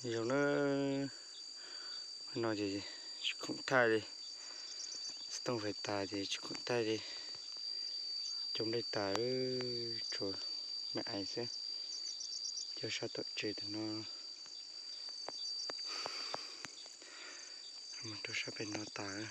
Zoo na, no ces tsis khoom thaij li, xov tooj fais tas ces tsis khoom thaij li, cov nplej tas, tsuas me ais xwb. Cov sab tom tsev tam no, mus rau sab pem no tas.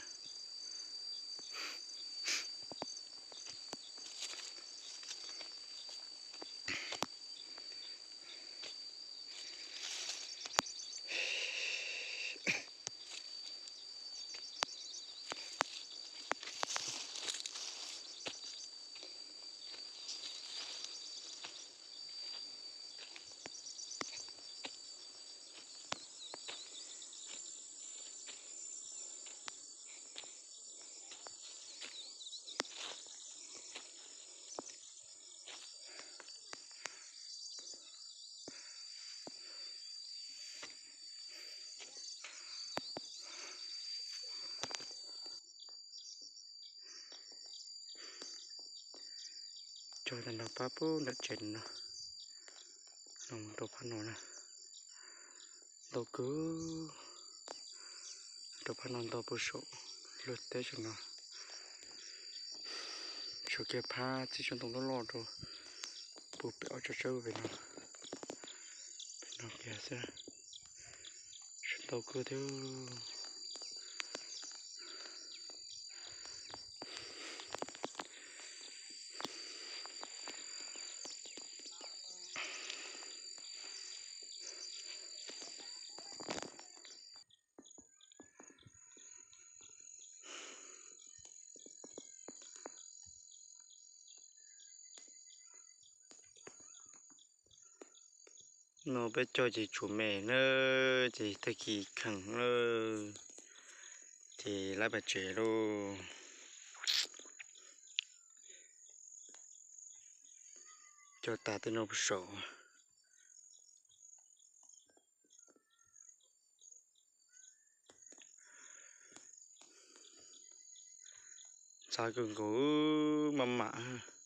Cog tag nrho pab pub ntawm tsev no, no rau phab no na, ntau kawg, rau phab no ntau puag saum luag teb saum no, saum kiag phab txiv tshooj ntoo loj loj rau puag pem ob tsob tsawb pem no, pem no kiag xwb, ntau kawg thiab. No peb cog ces tsuas me na, ces tag kis kheem na, ces lab pem tsev lauj. Cog tas tej no puag saum. Ntxhab kawg nkaus, maj mam.